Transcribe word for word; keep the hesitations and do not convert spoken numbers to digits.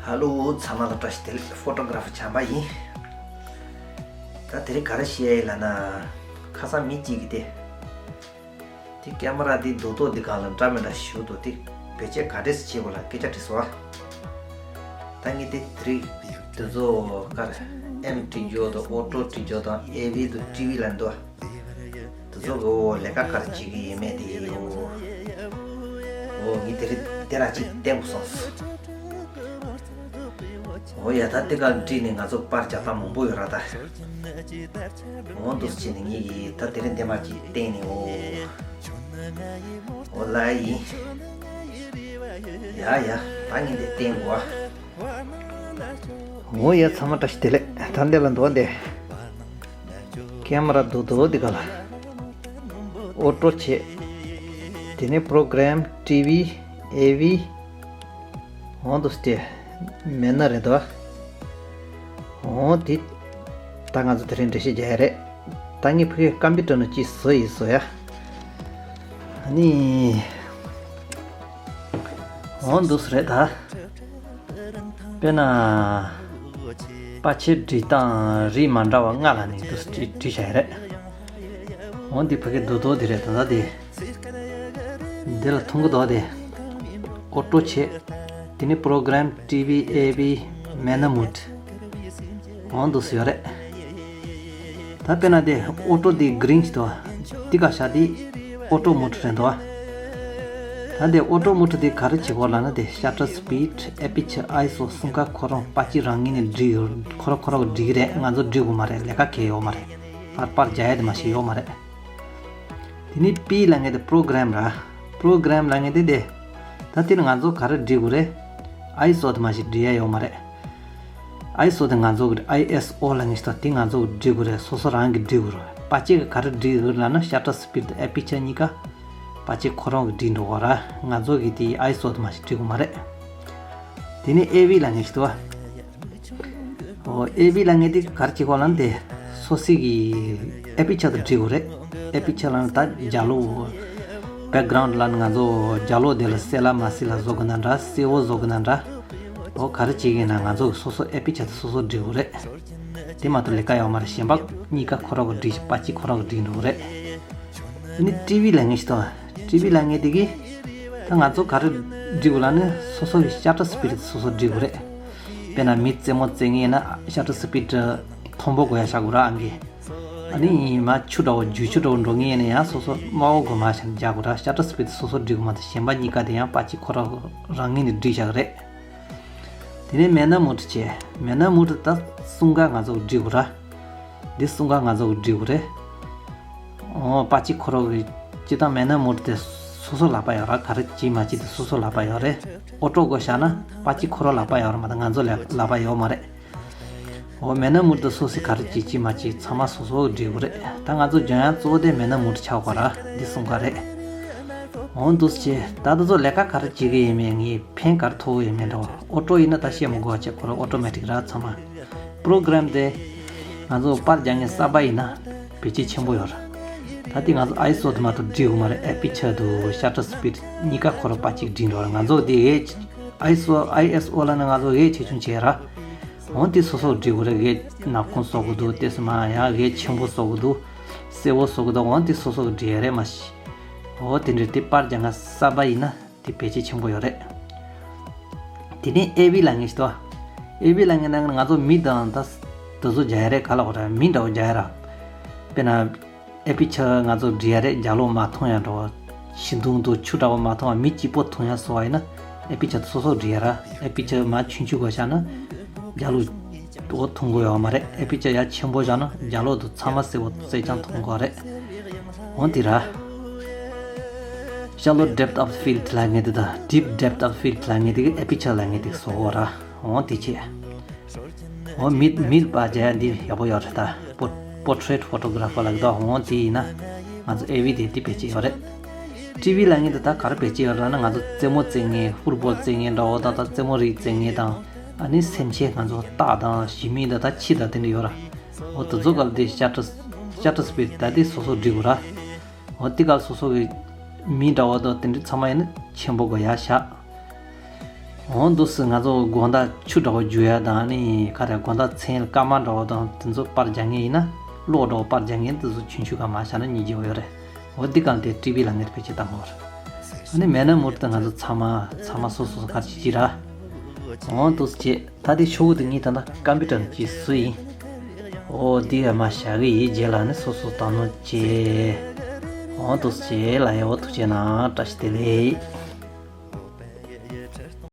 ཧ་ལོ། ཚང་མ་ལ་བཀྲ་ཤིས་བདེ་ལེགས། ཕོ་ཊོ་གྷ་ར་ཕར་བྱམས་པ་ཡིན། ད་དེ་རིང་ག་རེ་བཤད་ཡ་ཡིན་ལབ་ན། ཁ་སང་མི་གཅིག་གིས་དེ། དེ་ཀེ་མ་ར་དེ་རྡོག་རྡོག་འདི་སྒང་ལ་འདྲ་མི་འདྲ་ཞིག་འདུག་དེ་བེད་སྤྱོད་ག་འདྲས་སེ་བྱེད་དགོས་ལབ་སྐད་ཆ་དྲིས་སོང་ཨ། ད་ངས་དེ་དེ་རིང་དེ་ཚོ་ག་རེ་ཨེམ་བྲིས་རྒྱུ་དང་ཨོ་ཊོ་བྲིས་རྒྱུ་དང་ཨེ་བི་དང་ཊི་བི་ལབ་འདུག་དེ་ཚོ་གི་འོ་ལས་ཀ་ག་རེ་བྱེད་ཀྱི་ཡིན་མེད་དེ་ཡིན། འོ་ངས་དེ་རིང་དེ་ར་ཅིག་བསྟན་དགོས་སོང་། འོ་ཡ། ད་དེ་ག་བྲིས་ནས་ང་ཚོ་པར་རྒྱག་སྟངས་མང་པོ་ཡོད་ར་ད། འོ་འདུག་སེ་བྱས་ནས་ངས་ཀྱིས་ད་དེ་རིང་འདི་མ་ཅིག་བསྟན་ནས། འོ་འོ་ལ་ཡིན། ཡ་ཡ། ད་ངས་འདི་བསྟན་དགོས་ཨ། འོ་ཡ། ཚང་མ་བཀྲ་ཤིས་བདེ་ལེགས། ད་འདི་ལ་འདུག་འདི། ཀེ་མ་ར་རྡོག་རྡོག་འདི་ག་ལ། ཨོ་ཊོ་བྱས། དེ་ནས་པོ་རོ་གྷ་རམ། ཊི་བི། ཨེ་བི། འོ་འདུག་སེ་མེད་ན་རེད་དོ། འོ་དེ། ད་ང་ཚོ་དེ་རིང་འགྲེལ་བཤད་རྒྱག་ཡ་རེད། ད་ངས་ཕ་གིའི་ཀམ་པུ་ཊར་ནང་ཅིག་བཟོ་ཡི་བཟོ་ཡ། ཨ་ནི། འོ་འདུག་སེ་རེད་ད། དཔེར་ན། པར་ཆས་བྲིས་སྟངས་རིགས་མ་འདྲ་བ་ལྔ་ལ་ནི་འདུག་སེ་བྲིས་བྲིས་བཞག་ཡ་རེད། འོ་འདི་ཕ་གིའི་རྡོག་རྡོག་འདི་རེད་ད། ད་འདི། འདི་ལ་མཐོང་གི་འདུག་དེ། ཨོ་ཊོ་བྱས། དེ་ནས་པོ་རོ་གྷ་རམ། ཊི་བི། ཨེ་བི། མེ་ནུ་མོཌ། འོ་འདུག་སེ་ཡོད་རེད། ད་དཔེར་ན་དེ་ཨོ་ཊོ་དེ་གྷི་རིན་ཞིག་འདུག་དེ་ག་ཤ་དེ་ཨོ་ཊོ་མོཌ་རེད་འདུག་ད་དེ་ཨོ་ཊོ་མོཌ་དེ་ག་རེ་བྱེད་དགོས་ལབ་ན། དེ་ཤ་ཊར་སི་པིཌ། ཨེ་པེ་ཆར། ཨའི་ཨེས་ཨོ་གསུམ་ཀ་ཁོ་རང་པར་ཅིག་རང་ངོས་ནས་འབྲི་ཡོད། ཁོ་རང་ཁོ་རང་གིས་འབྲི་གི་རེད། ང་ཚོ་འབྲི་དགོས་མ་རེད། ལས་ཀ་གང་ཡང་ཡོད་མ་རེད། པར་པར་རྒྱག་ཡ་དེ་མ་ཞིག་ཡོད་མ་རེད། དེ་ནས་པི་ལབ་མཁན་དེ་པོ་རོ་གྷ་རམ་ར། པོ་རོ་གྷ་རམ་ལབ་མཁན་དེ་དེ། ད་དེ་ནི་ང་ཚོ་ག་རེ་འབྲི་དགོས་རེད། ཨའི་ཨེས་ཨོ་དེ་མ་ཞིག་འབྲི་ཡ་ཡོད་མ་རེད། ཨའི་ཨེས་ཨོ་དེ་ང་ཚོ་གི། ཨའི་ཨེས་ཨོ་ལབ་མཁན་ཞིག་ད་དེ་ང་ཚོ་གིས་འབྲི་དགོས་རེད། སོ་སོ་རང་གིས་འབྲི་དགོས་རེད། པར་ཆས་ག་རེ་འབྲི་དགོས་ལབ་ན་ཤ་ཊར་སི་པིཌ་དང་ཨེ་པེ་ཆར་གཉིས་ཀ་པར་ཆས་ཁོ་རང་གིས་འབྲི་འགྲོ་གི་ར། ང་ཚོ་གིས་དེ་ཨའི་ཨེས་ཨོ་དེ་མ་ཞིག་འབྲི་དགོས་མ་རེད། དེ་ནས་ཨེ་བི་ལབ་མཁན་ཞིག་འདུག་བ། ཨོ། ཨེ་བི་ལབ་མཁན་དེ་ག་རེ་བྱེད་དགོས་ལབ་ན། དེ་སོ་སོ་གི་ཨེ་པེ་ཆར་དེ་འབྲི་དགོས་རེད། ཨེ་པེ་ཆར་ལབ་ན་ད་རྒྱ་ལོ། བེག་གྷ་རའུནཌ་ལབ་ན་ང་ཚོ་རྒྱ་ལོ་དེ་ལ་སེར་ལ་མ་སེར་ལ་བཟོ་དགོས་ན་འདྲ། སེར་པོ་བཟོ་དགོས་ན་འདྲ། ཨོ་ག་རེ་བྱེད་ཀྱི་ཡིན་ན་ང་ཚོ་སོ་སོ་ཨེ་པེ་ཆར་དེ་སོ་སོ་འབྲི་དགོས་རེད། དེ་མ་གཏོགས་ལས་ཀ་ཡོད་མ་རེད། གཞན་པ་གཉིས་ཀ་ཁོ་རང་གིས་འབྲི། པར་ཆས་ཁོ་རང་གིས་འབྲི་འགྲོ་གི་རེད། དེ་ནས་ཊི་བི་ལབ་མཁན་ཞིག་འདུག་ཊི་བི་ལབ་མཁན་དེ་གིས་ད་ང་ཚོ་ག་རེ་འབྲི་དགོས་ལབ་ན་སོ་སོ་གི་ཤ་ཊར་སི་པིཌ་དེ་སོ་སོ་འབྲི་དགོས་རེད། དཔེར་ན་མི་རྩེད་མོ་རྩེ་མཁན་ཡིན་ན་ཤ་ཊར་སི་པིཌ་མཐོན་པོ་དགོས་ཡ་བཞག་དགོས་ར། ཨང་ཀི། ཨ་ནི་མར་ཆུ་འདྲ་བོ་རྒྱུག་ཆུ་འདྲ་བོ་འགྲོ་མཁན་ཡིན་ན་ཡང་སོ་སོ་དམའ་བོ་དགོས་མ་བྱས་ནས་རྒྱག་དགོས་ར། ཤ་ཊར་སི་པིཌ་དེ་སོ་སོ་འབྲི་དགོས་མ་གཏོགས་གཞན་པ་གཉིས་ཀ་དེ་ཡང་པར་ཆས་ཁོ་རང་རང་ངོས་ནས་འབྲི་བཞག་གི་རེད། དེ་ནས་མེ་ནུ་མོཌ་བྱས། མེ་ནུ་མོཌ་ད་གསུམ་ཀ་ང་ཚོ་གིས་འབྲི་དགོས་ར། འདི་གསུམ་ཀ་ང་ཚོ་གིས་འབྲི་དགོས་རེད། ཨོ་པར་ཆས་ཁོ་རང་གི་སྤྱིར་བཏང་མེ་ནུ་མོཌ་དེ་སོ་སོ་ལག་པ་ཡོད་ར། ག་རེ་བྱེད་མ་བྱེད་དེ་སོ་སོ་ལག་པ་ཡོད་རེད། ཨོ་ཊོ་དགོས་བཞག་ན་པར་ཆས་ཁོ་རང་ལག་པ་ཡོད་ར་མ་གཏོགས་ང་ཚོ་ལ་ལག་པ་ཡོད་མ་རེད། ཨོ་མེ་ནུ་མོཌ་དེ་སོ་སོས་ག་རེ་བྱེད་བྱེད་མ་བྱེད་ཚང་མ་སོ་སོ་འབྲི་དགོས་རེད། ད་ང་ཚོ་སྦྱང་ཡ་གཙོ་བོ་དེ་མེ་ནུ་མོཌ་ཆགས་དགོས་ར། འདི་གསུམ་ཀ་རེད། འོ་འདུག་སེ་བྱས། ད་ལྟ་ཚོ་ལས་ཀ་ག་རེ་བྱེད་ཀྱི་ཡིན་མིན་ངས་ཕན་ག་རེ་ཐོགས་ཀྱི་ཡིན་མིན་འདྲ་བོ། ཨོ་ཊོ་ཡིན་ན་ད་བཤད་མི་དགོས་པ་བྱས། ཁོ་རང་ཨོ་ཊོ་མེ་ཊིག་ར་ཚང་མ། པོ་རོ་གྷ་རམ་དེ་ང་ཚོ་པར་རྒྱག་མཁན་གསར་པ་ཡིན་ན་བེད་སྤྱོད་ཆེན་པོ་ཡོད་རེད། ད་དེ་ང་ཚོ་ཨའི་ཨེས་ཨོ་དེ་མ་གཏོགས་འབྲི་དགོས་མ་རེད། ཨེ་པེ་ཆར་དང་ཤ་ཊར་སི་པིཌ་གཉིས་ཀ་ཁོ་རང་པར་གཅིག་འབྲི་འགྲོ་རེད། ང་ཚོ་དེ་ཨེ་ཨའི་ཨེས་ཨོ། ཨའི་ཨེས་ཨོ་ལབ་ན་ང་ཚོ་གཞས་ཆེ་ཆུང་བྱས་ར། འོ་དེ་སོ་སོ་འབྲི་དགོས་རེད། གཞས་ནག་ཁུང་བཟོ་དགོས་འདུག་དེ་སོ་མ་ཡང་གཞས་ཆེན་པོ་བཟོ་དགོས་འདུག་སེར་པོ་བཟོ་དགོས་འདུག་འོ་དེ་སོ་སོ་གིས་འབྲི་ཡ་རེད་མ་གཞི། འོ་དེ་འདྲ་དེ་པར་རྒྱག་མཁན་གསར་པ་ཡིན་ན་དེ་བེད་སྤྱོད་ཆེན་པོ་ཡོད་རེད། དེ་ནས་ཨེ་བི་ལབ་མཁན་ཞིག་འདུག་ཨེ་བི་ལབ་མཁན་ནང་ང་ཚོ་མི་དང་ད་དེ་ཚོ་རྒྱག་ཡ་རེད། ག་ལབ་དགོས་རེད། མི་འདྲ་བོ་རྒྱག་ཡ་ར། དཔེར་ན། ཨེ་པེ་ཆར་ང་ཚོ་འབྲི་ཡ་རེད། རྒྱ་ལོ་མ་མཐོང་ཡ་འདྲ་བོ། ཤིང་སྡོང་དང་ཆུ་འདྲ་བོ་མ་མཐོང་བ་མི་གཅིག་པོ་མཐོང་ཡ་བཟོ་བ་ཡིན་ན་ཨེ་པེ་ཆར་སོ་སོ་འབྲི་ཡ་ར། ཨེ་པེ་ཆར་མར་ཆུང་ཆུང་དགོས་བཞག་ན་རྒྱ་ལོ་འོ་མཐོང་དགོས་ཡོད་མ་རེད། ཨེ་པེ་ཆར་ཡར་ཆེན་པོ་བཞག་ན་རྒྱ་ལོ་དང་ཚང་མ་སེར་པོ་སེར་རྐྱང་མཐོང་དགོས་རེད། འོ་དེ་ར། Shallow depth of field ལབ་མཁན་དེ་དང་deep depth of field ལབ་མཁན་དེ་གིས་ཨེ་པེ་ཆར་ལབ་མཁན་དེ་བཟོ་དགོས་ར། འོ་དེ་བྱས། འོ་མི་མི་ལ་པར་རྒྱག་ཡ་འདི་ཡག་པོ་ཡོད་རེད་ད། པོ་པོར་ཊྲེཊ་ཕོ་ཊོ་གྷ་ར་ཕར་ལབ་འདུག་འོ་དེ་ཡིན་ན་ང་ཚོ་ཨེ་བི་དེ་དེ་བེད་སྤྱོད་ཡོད་རེད། ཊི་བི་ལབ་མཁན་དེ་ད་ག་རེ་བེད་སྤྱོད་ཡོད་རེད་ལབ་ན་ང་ཚོ་རྩེད་མོ་རྩེ་མཁན། ཧྥུཊ་བོལ་རྩེ་མཁན་འདྲ་བོ་དང་ད་རྩེད་མོ་རིགས་རྩེ་མཁན་དང་། ཨ་ནི་སེམས་ཅན་ང་ཚོ་སྟག་དང་ཞི་མི་དང་ད་ཁྱི་དང་དེ་འདྲ་ཡོད་ར། འོ་དེ་ཚོ་སྐབས་དེ་ཤ་ཊར་ཤ་ཊར་སི་པིཌ་ད་དེ་སོ་སོ་འབྲི་དགོས་ར། འོ་དེ་སྐབས་སོ་སོ་གི་མི་འདྲ་བོ་དང་དེ་འདྲ་ཚང་མ་ཡིན་ན་ཆེན་པོ་དགོས་ཡ་བཞག་འོ་འདུག་སེ་ང་ཚོ་དགོང་དག་ཆུ་འདྲ་བོ་རྒྱུག་ཡ་དང་ནི་ག་རེ་དགོང་དག་མཚན་སྐར་མ་འདྲ་བོ་དང་དེ་ཚོ་པར་རྒྱག་མཁན་ཡིན་ན་གློག་འདྲ་བོ་པར་རྒྱག་མཁན་དེ་ཚོ་ཆུང་ཆུང་ག་མ་བཞག་ན་ཉེས་ཀྱི་ཡོད་རེད། འོ་འདི་གང་དེ་ཊི་ཝི་ལ་ངེར་ཕེ་ཆེ་བཏང་གོ་ར། ཨ་ནི་མེད་ན་མུར་དུ་ང་ཚོ་ཚང་མ་ཚང་མ་སོ་སོ་སོ་གར་ཅི་ཅི་ར། འོ་འདུག་སེ་བྱས་ད་དེ་ཤོག་བུ་དེ་ངས་ད་ལྟ་ཀམ་པུ་ཊར་གྱིས་བཟོས་ཡིན། འོ་འདི་ཡ་མ་བཞག་གི་ཡིན། རྗེས་ལ་ནི་སོ་སོ་བཏང་ནོ་བྱས། འོ་འདུག་སེ་བྱས་ལ་ཡ། འོ་ཐུགས་རྗེ་གནང་། བཀྲ་ཤིས་བདེ་ལེགས།